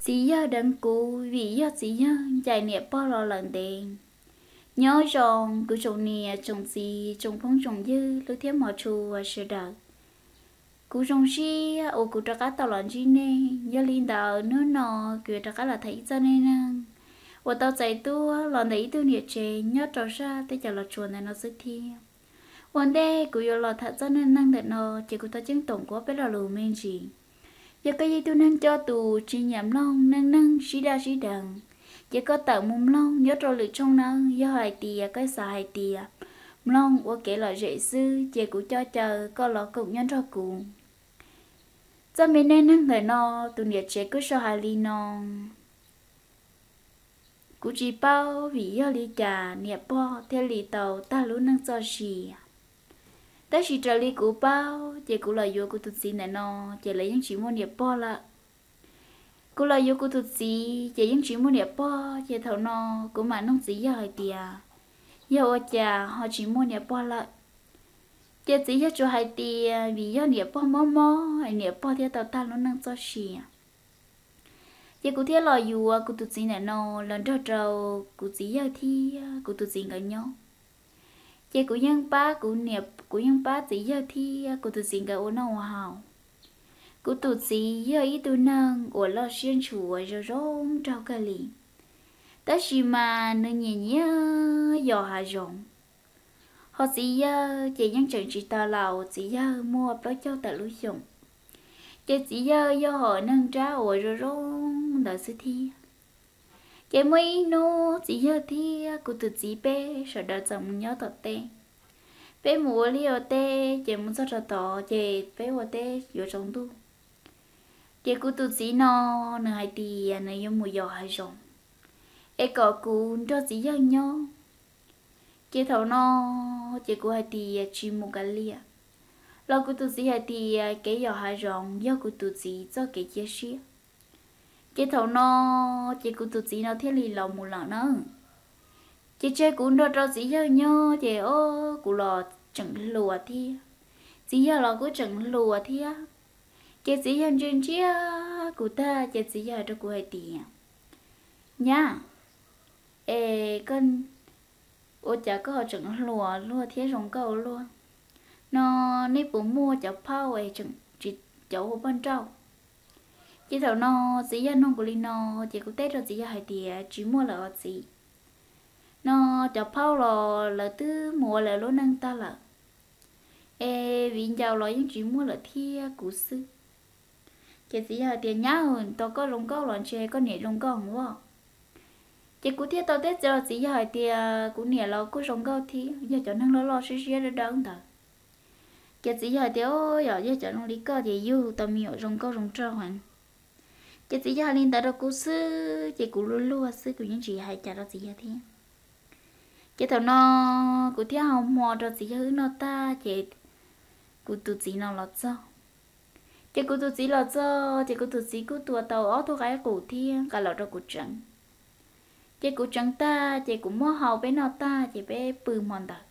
Txiv yawg deev kuv vim yog txiv yawg ncaim niam pog los lawm ntev. Nyob zoo kuv tsoom niam tsoom txiv tsoom phooj tsoom ywg hlub thiab hmov tshua sawv daws. Kuv zoo siab uas kuv rov qab tau los ntsib nej. Yog li ntawd hnub no kuv yuav rov qab los tham ib txoj neej neeg uas tau txais tuaj los ntawm ib tug niam tsev nyob rau sab teb chaws Los Tsuas ntawm no xwb thiab. Ua ntej kuv yuav los tham txoj neej neeg ntawm no, ces kuv thov ceeb toom kuv ob peb lo lus me ntsis. Yog koj yog ib tug neeg coj tus tsis nyiam mloog neej neeg sib daj sib deev, ces koj tawm mus mloog nyob rau lwm tshooj nawb. Yog hais tias koj xav hais tias mloog ua kev lom zem xwb, ces kuv coj caw koj los koom nyob nrog kuv. Txoj me neej neeg ntawm no, tus niam tsev kuj sau hais li no: Kuv tsis paub vim yog li cas niam pog thiaj li tau tag lub neej txoj sia. Tab sis raws li kuv paub, ces kuv los yuav kuv tus txiv ntawm no, ces lawv yeej tsis muaj niam pog lawm. Kuv los yuav kuv tus txiv, ces yeej tsis muaj niam pog, ces thaum no kuv mam nug txiv yawg hais tias, yog ua cas ho tsis muaj niam pog lawm? Ces txiv yawg tsuas hais tias vim yog niam pog mob mob, niam pog thiaj tau tag lub neej txoj sia. Ces kuv thiaj los yuav kuv tus txiv ntawm no, los nrog rau kuv txiv yawg thiab kuv tus txiv nkawd nyob. Ces kuv yeej pab kuv niam, kuv yeej pab txiv yawg thiab kuv tus txiv nkawd ua noj ua haus. Kuv tus txiv yog ib tug neeg uas loj siab ntshua zoo zoo nraug kawg li, tab sis mas nws nyiam nyiam yos hav zoov. Ho txiv yawg ces yeej tseem tsis tau laus, txiv yawg muaj plaub caug tawm lub xyoos. Ces txiv yawg yog hom neeg nrab uas zoo zoo ntawd xwb thiab. Ces muaj ib hnub txiv yawg thiab kuv tus txiv peb sawv daws txawm mus nyob tom teb. Peb mus ua liaj ua teb, ces mus txog rau tod ces peb ua teb yuav tsaus ntuj. Ces kuv tus txiv no, nws hais tias nws yuav mus yos hav zoov, es kom kuv nrog txiv yawg nyob. Ces thaum no, ces kuv hais tias tsis mus kav liam, los kuv tus txiv hais tias kev yos hav zoov yog kuv tus txiv txoj kev cia siab. Ces thaum no, ces kuv tus txiv no thiaj li los mus lawm na. Ces tseg kuv nrog rau txiv yawg nyob, ces o, kuv los tseem hluas thiab, txiv yawg los kuj tseem hluas thiab. Ces txiv yawg ntsia ntsia kuv tag, ces txiv yawg hais rau kuv hais tias, nyab, es koj, ua cas koj ho tseem hluas luaj thiab zoo nkauj luaj no? Nej puas muaj cov phauj es tseem tsis, cov ua poj nrauj? Ces thaum no txiv yawg nug kuv li no, ces kuv teb rau txiv yawg hais tias tsis muaj lawm os txiv. No cov phauj los lawv twb mus ua lawv lub neej tag lawm, es viv ncaus los yeej tsis muaj lawm thiab kuv xwb. Ces txiv yawg hais tias nyab, tos koj zoo nkauj los ntshe koj niam zoo nkauj os. Ces kuv thiaj tau teb rau txiv yawg hais tias kuv niam los kuj zoo nkauj thiab, yog cov neeg loj loj siab siab dawb dawb ntawd. Ces txiv yawg hais tias o, yog cov zoo li koj ces yug tau me nyuam zoo nkauj zoo nraug heev. Ces txiv yawg hais li ntawd rau kuv xwb, ces kuv luag luag xwb, kuv yeej tsis hais cas rau txiv yawg thiab. Ces thaum no kuv thiaj ho hmo rau txiv yawg wb noj tag, ces kuv tus txiv no los txog. Ces kuv tus txiv los txog, ces kuv tus txiv kuj tua tau ob tug qaib qus thiab nqa los rau kuv tseev. Ces kuv tseev tag, ces kuv muab hau peb noj tag, ces peb pw hmo ntawd.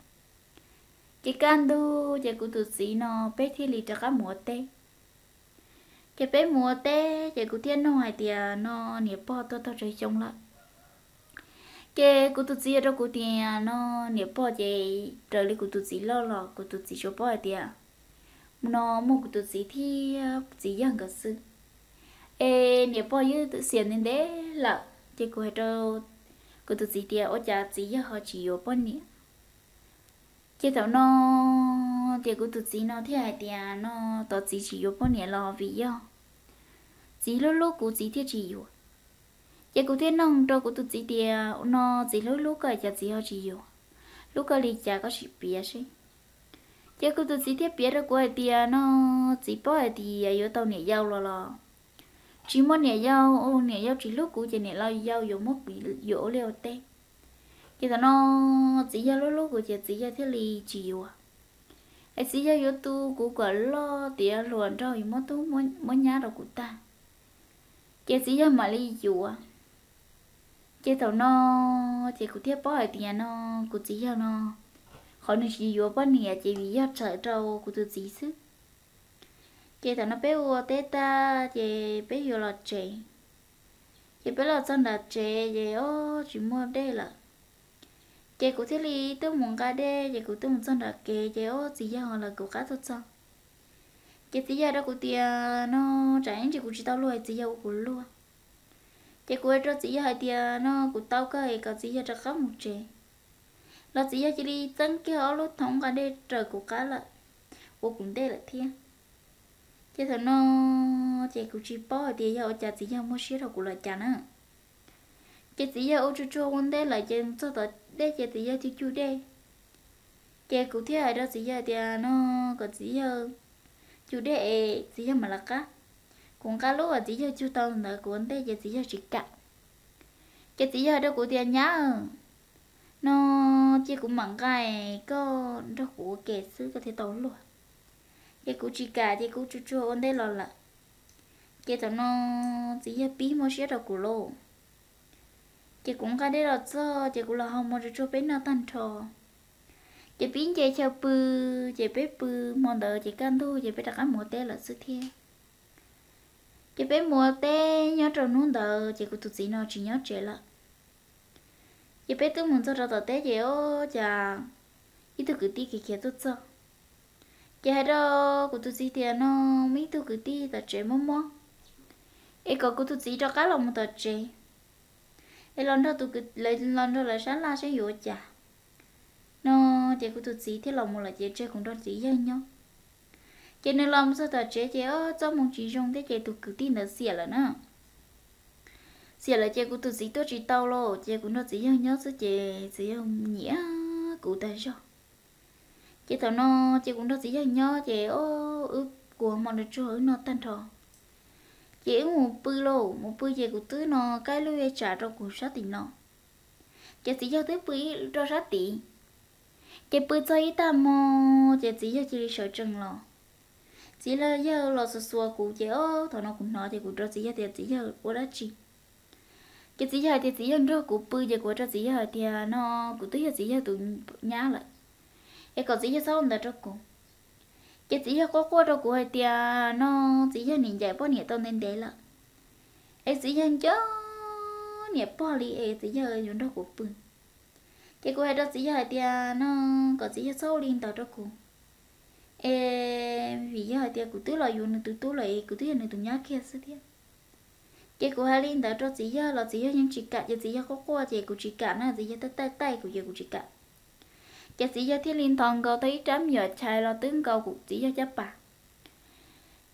Ces kaj ntug, ces kuv tus txiv no peb thiaj li rov qab mus ua teb. Ces peb mus ua teb, ces kuv thiaj nug hais tias no niam pog tuag tau tsawg xyoo lawm? Ces kuv tus txiv hais rau kuv tias no niam pog ces raws li kuv tus txiv loj los kuv tus txiv tsuas paub hais tias no muaj kuv tus txiv thiab txiv yawg nkawd xwb, es niam pog twb xiam ntev ntev lawm. Ces kuv hais rau kuv tus txiv tias ua cas txiv yawg ho tsis yuav poj niam? Ces thaum no, ces kuv tus txiv no thiaj hais tias no tos txiv tsis yuav poj niam los vim yog txiv hlub hlub kuv txiv thiaj tsis yuav. Ces kuv thiaj nug rau kuv tus txiv tias no txiv hlub hlub koj cas txiv ho tsis yuav, hlub koj li cas koj sim piav seb. Ces kuv tus txiv thiaj piav rau kuv hais tias no txiv paub hais tias yuav tau niam yau los los tsis muaj niam yau, niam yau tsis hlub kuv ces niam yau yuav muab kuv yuav ua liaj ua teb. Ces thaum no txiv yawg hlub hlub kuv ces txiv yawg thiaj li tsis yuav. Es txiv yawg yuav tu kuv kom loj tiav hluas nraug yuav muab tub muab nyab rau kuv tag, ces txiv yawg mam li yuav. Ces thaum no, ces kuv thiaj paub hais tias no kuv txiv yawg no, qhov nws tsis yuav poj niam ces vim yog txhawm rau kuv tus txiv xwb. Ces thaum no peb ua teb tag ces peb yuav los tsev. Ces peb los txog nram tsev ces ob tsis muaj dej lawm. Ces kuv thiaj li tuaj mus nqa dej, ces kuv tuaj mus txog nram kev ces ob txiv yawg ho lawv kuv qab tuaj txog. Ces txiv yawg rau kuv tias no, tsam ib ntsis kuv tsis tau luag, txiv yawg ua kuv luag. Ces kuv hais rau txiv yawg hais tias no kuv tau kawg es kom txiv yawg rov qab mus tsev. Los txiv yawg cia li txeeb kiag ob lub thoob nqa dej raws kuv qab lawm, ua kuv ntej lawm thiab. Ces thaum no ces kuv tsis paub hais tias yog ua cas txiv yawg muaj siab rau kuv los cas na. Ces txiv yawg ua tsuag tsuag ua ntej lawm ces txog tom dej ces txiv yawg cug cug dej. Ces kuv thiaj hais rau txiv yawg tias no kom txiv yawg cug dej es txiv yawg mam lawv qab. Kuv nqa lub uas txiv yawg cug tau ntawd kuv ua ntej ces txiv yawg tsis kam. Ces txiv yawg hais rau kuv tias nyab, no cia kuv mam nqa, koj nrog kuv ua ke xwb koj thiaj tau luag. Ces kuv tsis kam ces kuv tsuag tsuag ua ntej los lawm. Ces thaum no txiv yawg pib muaj siab rau kuv lauj. Ces kuv nqa dej los txog ces kuv los hau mov tsuag tsuag peb noj tag nrho. Ces pib nce chaw pw, ces peb pw hmo ntawd ces kaj ntug ces peb rov qab mus ua teb lawm xwb thiab. Ces peb mus ua teb nyob rau hnub ntawd ces kuv tus txiv no tsis nyob tsev lawm. Ces peb twb mus txog rau tom teb ces ua cas ib tug kwv tij khiav khiav tuaj txog. Ces hais rau kuv tus txiv tias no muaj ib tug kwv tij tom tsev mob mob, es kom kuv tus txiv rov qab los mus tom tsev, es los nrog tus kwv, los nrog lawv sab laj saib yuav ua cas no. Ces kuv tus txiv thiaj los mus lawm ces tseg kuv nrog txiv yawg nyob. Ces nws los mus txog tom tsev ces ob txoj moo tsis zoo thiab ces tus kwv tij ntawd xiam lawm na. Xiam lawm ces kuv tus txiv tuaj tsis tau los ces kuv nrog txiv yawg nyob xwb ces txiv yawg nyiam kuv tag zog. Ces thaum no ces kuv nrog txiv yawg nyob ces ob wb kua hmo nrog tsuag wb noj tag nrho. Ces wb mus pw lauj, mus pw ces kuv twb no kaib lub tsam rau kuv sab tim no. Ces txiv yawg twb pw ib rau sab tid. Ces pw txog ib tag hmo, ces txiv yawg cia li sawv tsees los. Txiv yawg los xuas xuas kuv ces ob thaum no kuv hnov ces kuv rau txiv yawg tias txiv yawg ua dab tsi. Ces txiv yawg hais tias txiv yawg nrog kuv pw ces kuv rau txiv yawg hais tias no kuv twb yog txiv yawg tus nyab lawm, es kom txiv yawg txhob ua ntawd rau kuv. Ces txiv yawg quaj quaj rau kuv hais tias no txiv yawg nim ncaim poj niam tau ntev ntev lawm, es txiv yawg nco niam pog li es txiv yawg yuav nrog kuv pw. Ces kuv hais rau txiv yawg hais tias no kom txiv yawg txhob ua li ntawd rau kuv, es vim yog hais tias kuv twb los yuav nws tus tub lawm es kuv twb yog nws tus nyab kiag xwb thiab. Ces kuv hais li ntawd rau txiv yawg los txiv yawg yeej tsis kam ces txiv yawg quaj quaj ces kuv tsis kam na, txiv yawg taij taij taij kuv ces kuv tsis kam. Ces txiv yawg thiaj li nthos nkaus tau ib rab me nyuam chais los twb nkaus kuv txiv yawg caj pas.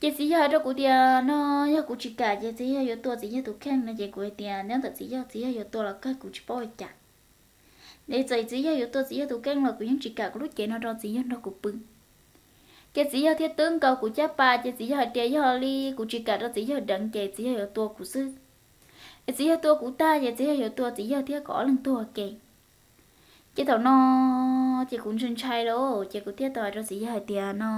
Ces txiv yawg hais rau kuv tias no yog kuv tsis kam ces txiv yawg yuav tua txiv yawg tus kheej no ces kuv hais tias nyob ntawm txiv yawg, txiv yawg yuav tua los kawg kuv tsis paub ua cas. Es txawm txiv yawg yuav tua txiv yawg tus kheej los kuv yeej tsis kam kuv lub cev no rau txiv yawg nrog kuv pw. Ces txiv yawg thiaj twb nkaus kuv caj pas ces txiv yawg hais tias yog li kuv tsis kam rau txiv yawg deev ces txiv yawg yuav tua kuv xwb. Es txiv yawg tua kuv tag ces txiv yawg yuav tua txiv yawg thiab kom ob leeg tuag ua ke. Ces thaum no ces kuv ntshai ntshai lawm ces kuv thiaj tau hais rau txiv yawg hais tias no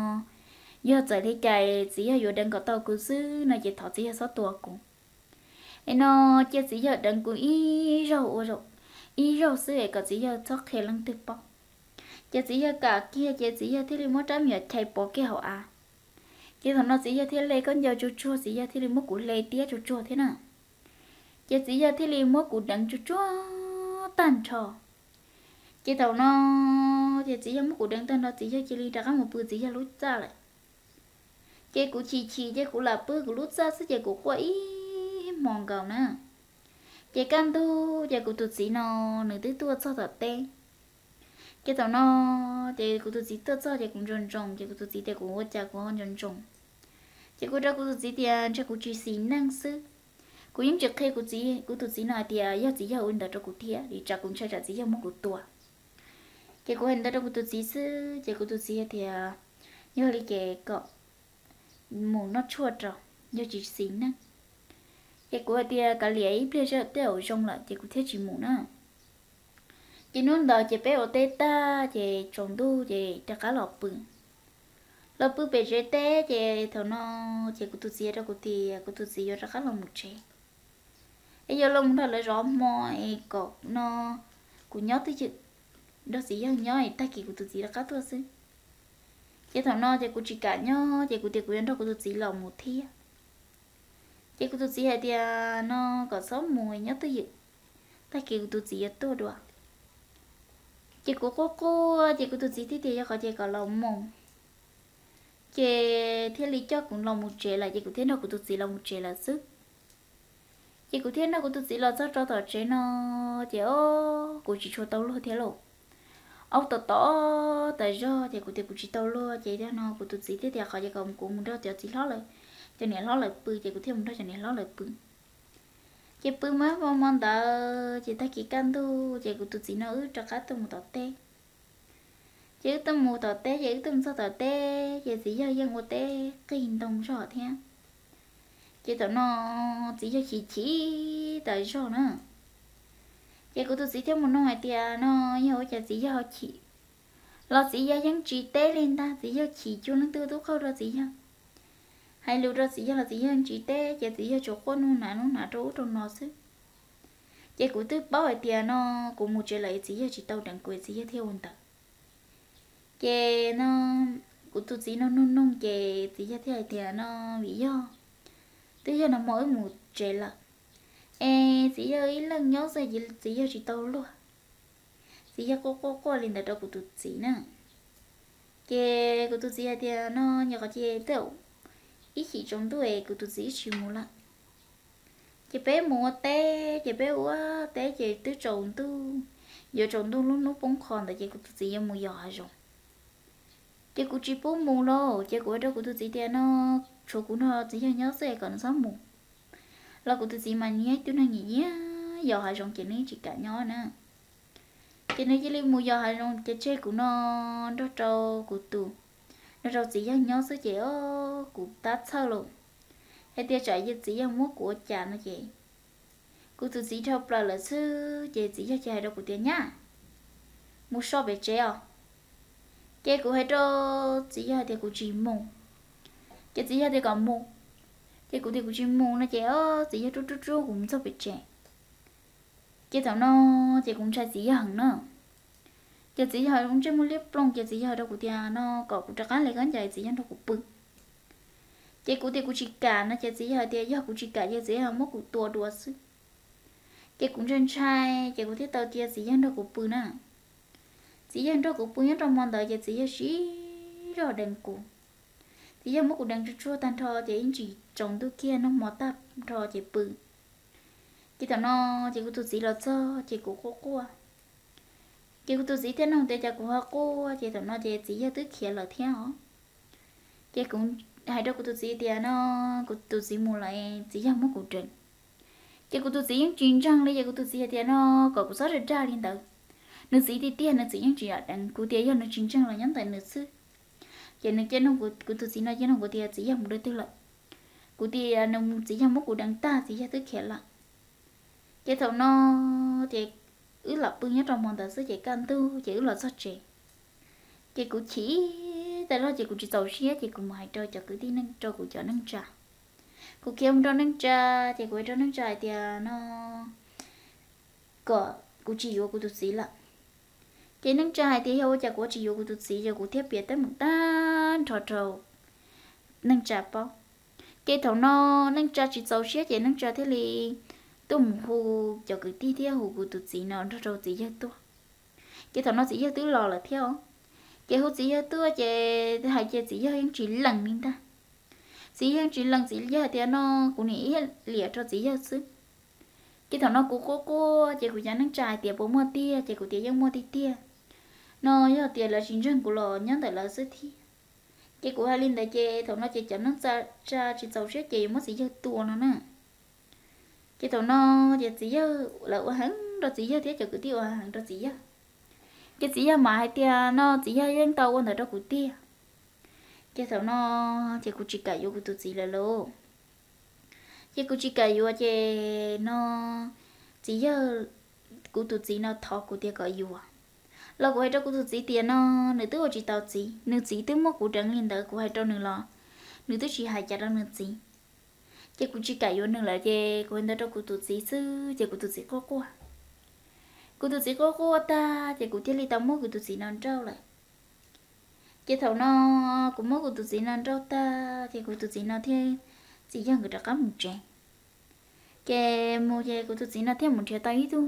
yog txawm li cas txiv yawg yuav deev kom tau kuv xwb no ces thov txiv yawg txhob tua kuv. Es no cia txiv yawg deev kuv ib zaug ua zaum, ib zaug xwb es kom txiv yawg txhob qhia leej twg paub. Ces txiv yawg kam kiag ces txiv yawg thiaj li muab rab me nyuam chais pov kiag hauv av. Ces thaum no txiv yawg thiaj li hle khaub ncaws tsuag tsuag, txiv yawg thiaj li muab kuv hle tiab tsuag tsuag thiab na. Ces txiv yawg thiaj li muab kuv deev tsuag tsuag tag nrho. Ces thaum no ces txiv yawg muab kuv deev tag nrho, txiv yawg cia li rov qab mus pw txiv yawg lub txaj lawm. Ces kuv chim chim ces kuv lam pw kuv lub txaj xwb ces kuv quaj ib hmo nkaus na. Ces kaj ntug ces kuv tus txiv no nws twb tuaj txog tom teb. Ces thaum no ces kuv tus txiv tuaj txog ces kuv ntsoos ntsoos, ces kuv tus txiv tias kuv ua cas kuv ho ntsoos ntsoos. Ces kuv rau kuv tus txiv tias ntshe kuv tsis xis neej xwb. Kuv yeej tsis qhia kuv txiv, kuv tus txiv no hais tias yog txiv yawg ua li ntawd rau kuv thiab, vim tsam kuv ntshai tsam txiv yawg muab kuv tua. Ces kuv hais ntawd rau kuv tus txiv xwb, ces kuv tus txiv hais tias yog li ces kom mus noj tshuaj rau, yog tsis xis neej. Ces kuv hais tias kav liam ib pliag tej zaum zoo lawm ces kuv thiaj tsis mus na. Ces hnub ntawd ces peb ua teb tag ces tsaus ntuj ces rov qab los pw. Los pw pem tsev teb ces thaum no ces kuv tus txiv rau kuv tias kuv tus txiv yuav rov qab los mus tsev, es yuav los mus nrog lawv zov hmo, es kom no kuv nyob twj ywm, nrog txiv yawg nyob es tag kis kuv tus txiv rov qab tuaj xwb. Ces thaum no ces kuv tsis kam nyob ces kuv tias kuv yuav nrog kuv tus txiv los mus thiab. Ces kuv tus txiv hais tias no kom txhob mus, nyob twj ywm, tag kis kuv tus txiv yuav tuaj dua. Ces kuv quaj quaj ces kuv tus txiv thiaj tias yog qhov ces kom los mus. Ces thiaj li coj kuv los mus tsev lawm, ces kuv thiaj nrog kuv tus txiv los mus tsev lawm xwb. Ces kuv thiaj nrog kuv tus txiv los txog rau tom tsev no, ces ob kuv tsis tshua tau luag thiab lauj. Ob tom tom tas zog ces kuv tias kuv tsis tau luag, ces no kuv tus txiv thiaj tias qhov ces kom kuv mus nrog cov txiv hlob lawm, cov niam hlob lawm pw, ces kuv thiaj mus nrog cov niam hlob lawm pw. Ces pw mas hmo ntawd ces tag kis kaj ntug ces kuv tus txiv no wb rov qab tuaj mus tom teb. Ces wb tuaj mus tom teb, ces wb tuaj mus txog tom teb ces txiv yawg yeej ua teb qig ntoo zog thiab. Ces thaum no txiv yawg chim chim tas zog na. Ces kuv tus txiv thiaj mus nug hais tias no yog ua cas txiv yawg ho chim, los txiv yawg yeej tsis teb li ntag, txiv yawg chim cuag leej twg tub qaug rau txiv yawg, hais lus rau txiv yawg los txiv yawg tsis teb, ces txiv yawg tsuas quaj nug hnav nug hnav rau ub rau no xwb. Ces kuv twb paub hais tias no kuv mus tsev lawm txiv yawg tsis tau deev kuv, txiv yawg thiaj ua ntawd. Ces no kuv tus txiv no nug nug ces txiv yawg thiaj hais tias no vim yog twb yog nag hmo wb mus tsev lawm, es txiv yawg ib leeg nyob xwb ces txiv yawg tsis tau luag. Txiv yawg quaj quaj quaj li ntawd rau kuv tus txiv na. Ces kuv tus txiv hais tias no nyuam qhuav ces tej ib chim tsaus ntuj es kuv tus txiv wb tsis mus lawm. Ces peb mus ua teb, ces peb ua teb ces twb tsaus ntuj, yuav tsaus ntuj lub hnub poob qho ntawd ces kuv tus txiv yuav mus yos hav zoov. Ces kuv tsis pub mus lauj, ces kuv hais rau kuv tus txiv tias no tshuav kuv nrog txiv yawg nyob xwb es kom nws txhob mus. Los kuv tus txiv mas nws yog ib tug neeg nyiam nyiam yos hav zoov ces nws tsis kam nyob na. Ces nws cia li mus yos hav zoov ces tseg kuv no nrog rau kuv tus, nrog rau txiv yawg nyob xwb ces kuv tab txhawj lauj, hais tias tsam yog txiv yawg muab kuv ua cas no ces kuv tus txiv dhau plaws lawm xwb ces txiv yawg cia hais rau kuv tias nyab, mus so pem tsev os. Ces kuv hais rau txiv yawg tias kuv tsis mus, ces txiv yawg tias kom mus, ces kuv tias kuv tsis mus no ces txiv yawg rub rub rub kuv mus txog pem tsev. Ces thaum no ces kuv ntshai txiv yawg heev na. Ces txiv yawg ntsej muag liab ploog ces txiv yawg hais rau kuv tias no kom kuv rov qab li koj ncaim txiv yawg nrog kuv pw. Ces kuv tias kuv tsis kam no ces txiv yawg hais tias yog kuv tsis kam ces txiv yawg muab kuv tua dua xwb. Ces kuv ntshai ntshai ces kuv thiaj tau cia txiv yawg nrog kuv pw na. Txiv yawg nrog kuv pw nyob rau hmo ntawd ces txiv yawg siv zog deev kuv. Txiv yawg muab kuv deev tsuag tsuag tag nrho ces ib ntsis tsaus ntuj kiag noj hmo tag nrho ces pw. Ces thaum no ces kuv tus txiv los txog ces kuv quaj quaj. Ces kuv tus txiv thiaj nug tias cas kuv ho quaj, ces thaum no ces txiv yawg twb khiav lawm thiab os. Ces kuv hais rau kuv tus txiv tias no kuv tus txiv mus lawm, txiv yawg muab kuv deev. Ces kuv tus txiv yeej tsis ntseeg li, ces kuv tus txiv hais tias no kom kuv txhob dag dag li ntawd. Nws txiv tiag tiag nws txiv yeej tsis deev, kuv tias yog nws tsis ntseeg los nyob ntawm nws xwb. Ces nws cia nug kuv, kuv tus txiv no cia nug kuv tias txiv yawg mus rau twg lawm. Kuv tias nws txiv yawg muab kuv deev tag, txiv yawg twb khiav lawm. Ces thaum no ces wb los pw nyob rau hmo ntawd xwb ces kaj ntug ces wb los txog tsev. Ces kuv chim tas zog ces kuv tsis txaus siab ces kuv mus hais rau cov kwv tij neej, rau kuv cov neej tsa. Kuv khiav mus rau neej tsa, ces kuv hais rau neej tsa hais tias no kom kuv tsis yuav kuv tus txiv lawm. Ces neej tsa hais tias yog ua cas kuv tsis yuav kuv tus txiv, ces kuv thiaj piav teeb meem tag nrho rau neej tsa paub. Ces thaum no neej tsa tsis txaus siab ces neej tsa thiaj li tuaj mus hu cov kwv tij thiab hu kuv tus txiv no nrog rau txiv yawg tuaj. Ces thaum no txiv yawg twb los lawm thiab os. Ces hu txiv yawg tuaj ces hais tias txiv yawg yeej tsis lees li ntag. Txiv yawg yeej tsis lees, txiv yawg hais tias no kuv niam ib liam rau txiv yawg xwb. Ces thaum no kuv quaj quaj ces kuv cov neej tsa hais tias puas muaj tiag, ces kuv tias yeej muaj tiag tiag. No yog tias lawv tsis ntseeg kuv los nyob ntawm lawv xwb thiab. Ces kuv hais li ntawd ces thaum no ces cov neej tsa tsis txaus siab ces yuav muab txiv yawg tua no na. Ces thaum no ces txiv yawg, lawv ua heev rau txiv yawg thiab cov kwv tij ua heev rau txiv yawg. Ces txiv yawg mam hais tias no txiv yawg yeej tau ua ntawd rau kuv tiag. Ces thaum no ces kuv tsis kam yuav kuv tus txiv lawm lauj. Ces kuv tsis kam yuav ces no txiv yawg, kuv tus txiv no thov kuv tias kom yuav. Los kuv hais rau kuv tus txiv tias no nws twb ua tsis tau txiv, nws txiv twb muab kuv deev li ntawd, kuv hais rau nws los nws twb tsis hais cas rau nws txiv. Ces kuv tsis kam yuav nws lawm ces kuv hais ntawd rau kuv tus txiv xwb ces kuv tus txiv quaj quaj. Kuv tus txiv quaj quaj tag ces kuv thiaj li tau muab kuv tus txiv no nrauj lawm. Ces thaum no kuv muab kuv tus txiv no nrauj tag ces kuv tus txiv no thiab txiv yawg nkawd rov qab mus tsev. Ces mus ces kuv tus txiv no thiaj mus nrhiav tau ib tug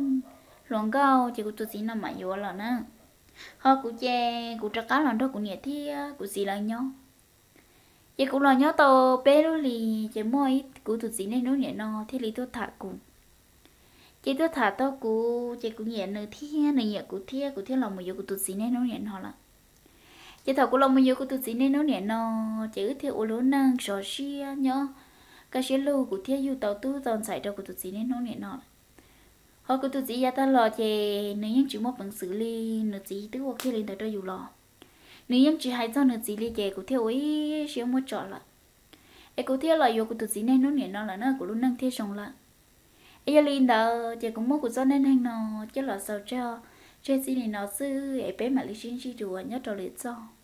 hluas nkauj ces kuv tus txiv no mam yuav los na. Ho kuv ces kuv rov qab los nrog kuv niam thiab kuv txiv lawv nyob. Ces kuv los nyob tau peb lub hlis ces muaj ib kuv tus txiv niaj hnub niam no thiaj li tuaj tham kuv. Ces tuaj tham tau kuv ces kuv nyiam nws thiab nws nyiam kuv thiab kuv thiaj los mus yuav kuv tus txiv niaj hnub niam no lawm. Ces thaum kuv los mus yuav kuv tus txiv niaj hnub niam no, ces wb thiaj ua lub neej sov siab nyob kaj siab lug, kuv thiaj yug tau tub tau ntxhais rau kuv tus txiv niaj hnub niam no lawm. Ho kuv tus txiv yav tag los ces nws yeej tsis muaj peev xwm li, nws txiv twb ua kiag li ntawd rau yus los, nws yeej tsis hais txog nws txiv li ces kuv thiaj ua ib siab muab tso lawm. Es kuv thiaj los yuav kuv tus txiv niaj hnub niam no lawm na kuv lub neej thiaj zoo lawm. Es yog li ntawd ces kuv muab kuv txoj neej neeg no coj los xaus tseg txij li no xwb es peb mam li sib ntsib dua nyob rau lwm txoj.